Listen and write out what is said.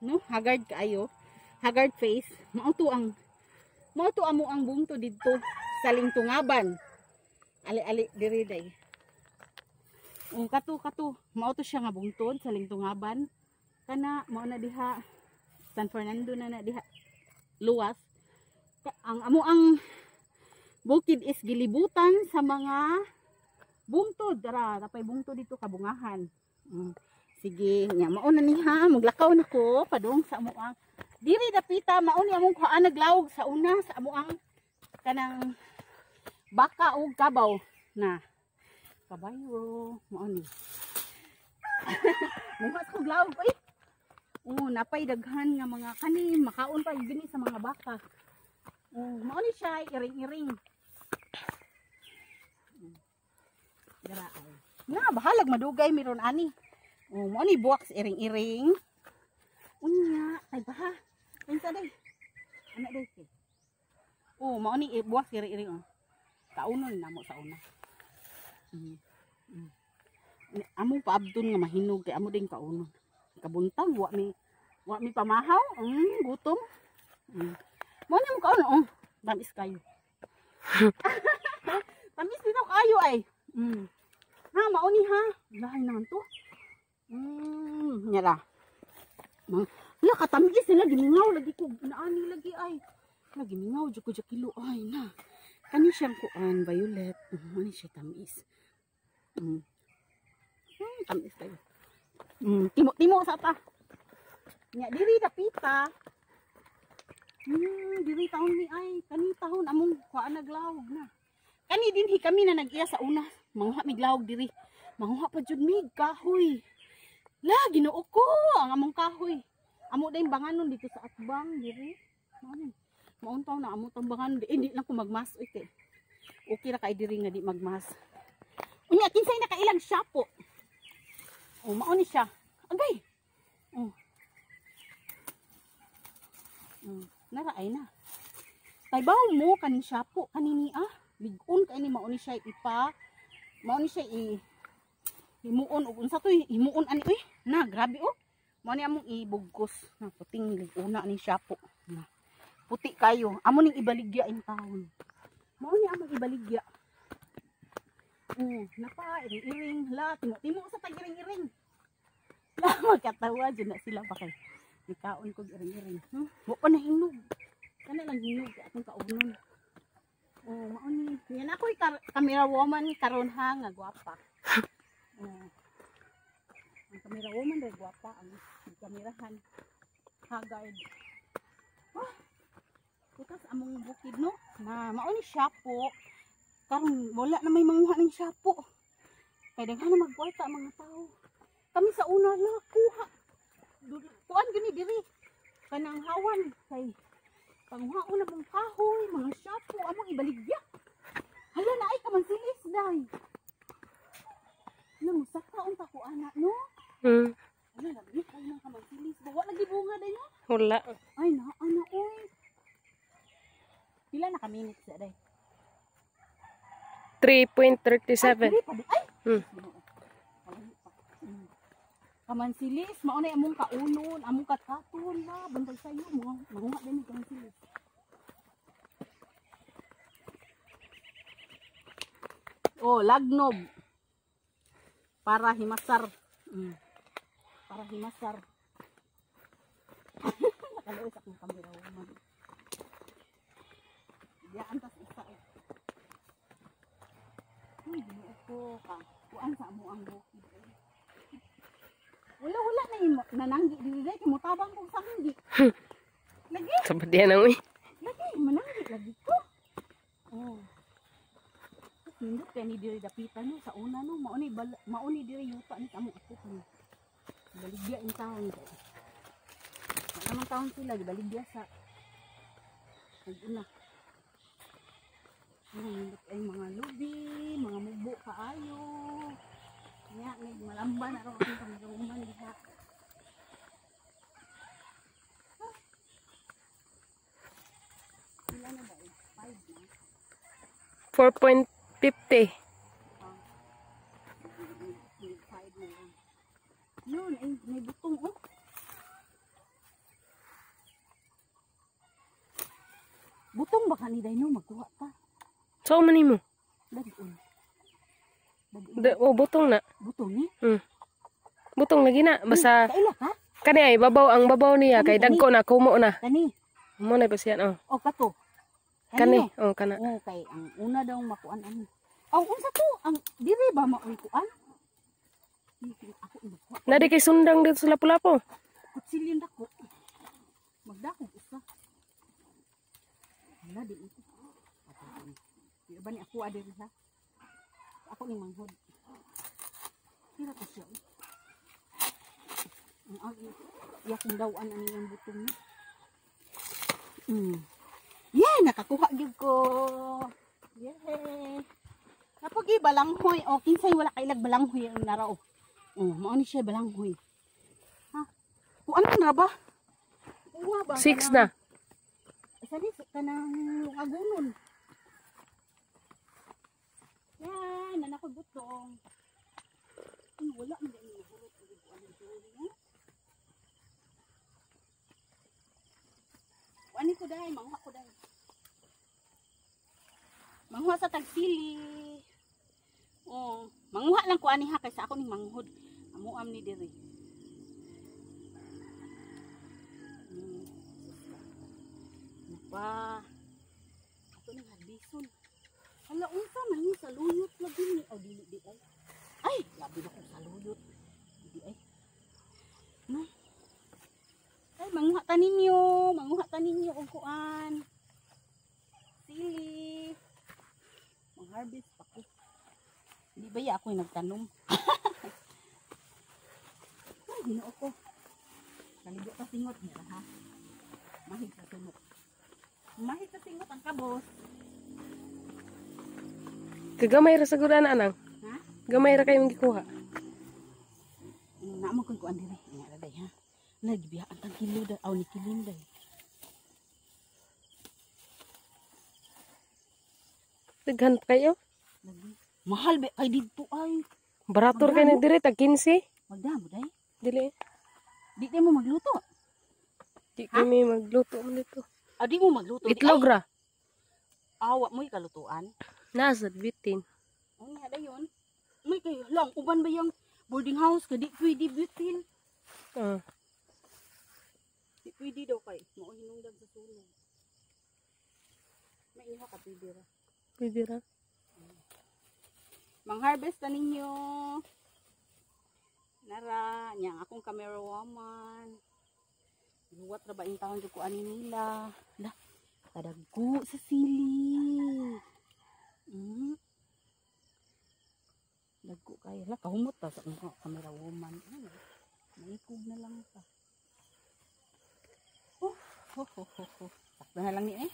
No, haggard kaayo. Haggard face. Mao to amo ang bungtod didto sa Lingtungaban. Ali-ali diri day. Ung kato kato, mao to siya nga bungtod sa Lingtungaban. Kana mao na diha, San Fernando na na diha luwas. Ang amo ang bukid is gilibutan sa mga bungtod. Dara, napay bungtod dito kabungahan. Sige, nya mao na ni ha, maglakaw na ko padung sa amo ang diri dapita. Mao ni among kuhaan naglawog sa una sa amo ang kanang baka ug kabaw na kabayo, mao ni. Muhat ko glawog ay. Oh, napay daghan nga mga kani makaon pa gini sa mga baka. Oh, mao ni siya iring-iring. Dara ay. Na bahalag madugay miron ani. Oh, mao ni buwak sa iring-iring. Unya, ay baha. Kinsa day? Ana day kay. Oh, mao ni buwak sa iring-iring oh. Kaunon namo sa una. Amo paabdon nga mahinog kay amo din kaunon. Kabuntag wa mi pamahaw, gutom. Mao ni mo kaunon oh. Tamis kayo. Tamis dito kayo ay. Ha, mao ni ha. Lahi naman to. Nyala. Hala, katamis nila gimingaw lagi ko naani lagi ay. Lagi mingaw jud ko kilo ay na. Kani siyang kuan violet. Ani siya tamis. Tamis kayo. Timo-timo sa ta. Nya diri dapita. Diri taon ni ay kani taon among kuan naglawog na. Kani dinhi kami na nag-iya sa una. Manguha mig lawog diri. Manguha pa jud mig kahoy. La, Ginoo ko ang among kahoy. Amo din banganon dito sa atbang diri. Mao ni. Mauntaw na amo tong banganon di, eh, di lang ko magmas oy kay. Okay ra kay diri nga di magmas. Unya kinsay nakailang siya po. Oh, mao ni siya. Agay. Oh. Nara ay na. Taybaw mo kaning siya po kanini ah. Lig-on kay ni mao ni siya ipa. Mao ni siya i himuon og unsa to himuon ani oy. Na grabe oh. Mao ni among ibugkos na puting lig-una ni siya po. Na. Puti kayo. Amo ning ibaligya in taon. Mao ni among ibaligya. Oh, napa iring-iring la timo-timo sa tag-iring-iring. La magkatawa jud na sila pa kay nikaon kog iring-iring. Wa pa na hinog. Kana lang hinog kay atong kaunon. Oh, mao ni. Yan ako'y camera woman karon ha nga gwapa. Oh. Ang camera woman day gwapa ang kamerahan. Haggard. Ah, putas among bukid no. Na mao ni siya po. Karon wala na may manguha ng siya po. Kay daghan na magkwarta ang mga tao. Kami sa una la kuha. Kuan gani diri. Kanang hawan kay panguhaon na mong kahoy, mga siyapo among ibaligya. Hala na ay kamansilis day. Hala mo saka unta ko ana no. Hala lagi kay nang kamansilis. Wa lagi bunga day no. Wala. Ay na ana oy. Pila na ka minutes na day? 3.37. Ay, dili pa di. Ay. Ginoo. Kamansilis, mao na among kaunon, among katkaton la, bantay sayo, mga manguha din ni kamansilis. Oh, lagnob. Para himasar. Para himasar. Nakaluoy sa akong kamera woman. Diyan tas isa eh. Uy, Ginoo ko ka. Kuan sa amo ang bukid. Eh. Wala wala na imo nananggi diri kay motabang kog sanggi. Lagi, Sabadian ang uy. Lagi mananggi lagi ko. Oh. Nindot kay ni diri dapitan no sa una no mao ni diri yuta ni sa among apo ni. Baligya in taon kay. Wala man taon sila gibaligya sa nag-una. Nindot ay mga lubi, mga mubo kaayo. Nya may malamba na ron ang kameraman diha. Pila na ba eh? 5 na. 4.50. May 5 na lang. Yun, ay, may butong oh. Butong ba kani day no magkuha ta. So man nimo. Dag-on. Dag-on. Oh, butong na. Butong ni. Butong lagi na. Basta Kaila ka? kani ay babaw ang babaw niya kay Kani, dagko na kumo na. Kani. Mo na pa siya oh. O kato. Kani, no? oh kana. Oh, kay ang una daw makuan ani. Aw, unsa to? Ang dire ba maoy kuan? Ako magkuha. Na di kay sundang dito sa Lapu-Lapu. Kutsilyo dako. Magdako usa. Hala di ito. Di ba ni ako adiri ha? Ako ni manghod. Sira ko siya. Oh. Ang agi. Iya kong dawan ani ang butong ni. Yeah, nakakuha gyud ko. Yeah. Napugi balanghoy o kinsay wala kailag balanghoy ang narao. Oh, mao ni siya balanghoy. Ha? Kuan na ba? Kuha ba? 6 na. Isa ni kanang lungagunon. Yan, nanako butong. Ay, wala man ni nahurot ang buwan ng tuhod, no? Kuan ko dai, manguha ko dai. Manguha sa tagsili. Oh, manguha lang ko ani ha kaysa ako ning manghod. Amuam ni diri. Ano pa? Ato ning harbison. Hala, unsa man ni saluyot lagi ni. Oh, dili di ay. Ay, labi na kong saluyot. Di ay. No. Ay, manguha ta ninyo, manguha ta ninyo og kuan. Sili. Mang-harvest pa ko. Di ba ya ako yung nagtanom? Ay, Ginoo ko. Kaligo ka singot nila ha. Mahig sa singot. Mahig sa singot ang kabos. Kagamay ra sa gud ana anang. Ha? Gamay ra kayong gikuha. Naa mo kong kuan dire. Nga ra day ha. Nagbiyaan tang kilo day. Aw ni kilim day. Daghan pa kayo. Lagi. Mahal ba kay didto ay. Barator kay na dire tag 15. Magdamo day. Dili. Di day mo magluto. Di kami magluto man dito. Ah, di mo magluto. Di, Itlog ra. ay, awa mo'y kalutuan. Nasa bitin. Ang nga dayon. May kayo lang uban ba yung boarding house ka di pwede butin. Ah. Di pwede daw kay mao hinungdan sa sulong. May inyo ka pwede ra. Pwede ra. Mang-harvest na ninyo. Nara, niya ang akong camera woman. Luwat ra ba yung taon ko ani nila. Lah, kadagko sa sili. Dagko kayo. Lah, kahumot ta sa akong camera woman. Ano? Maikog na lang ta. Oh, ho, ho, ho, ho. Sakto na lang ni eh.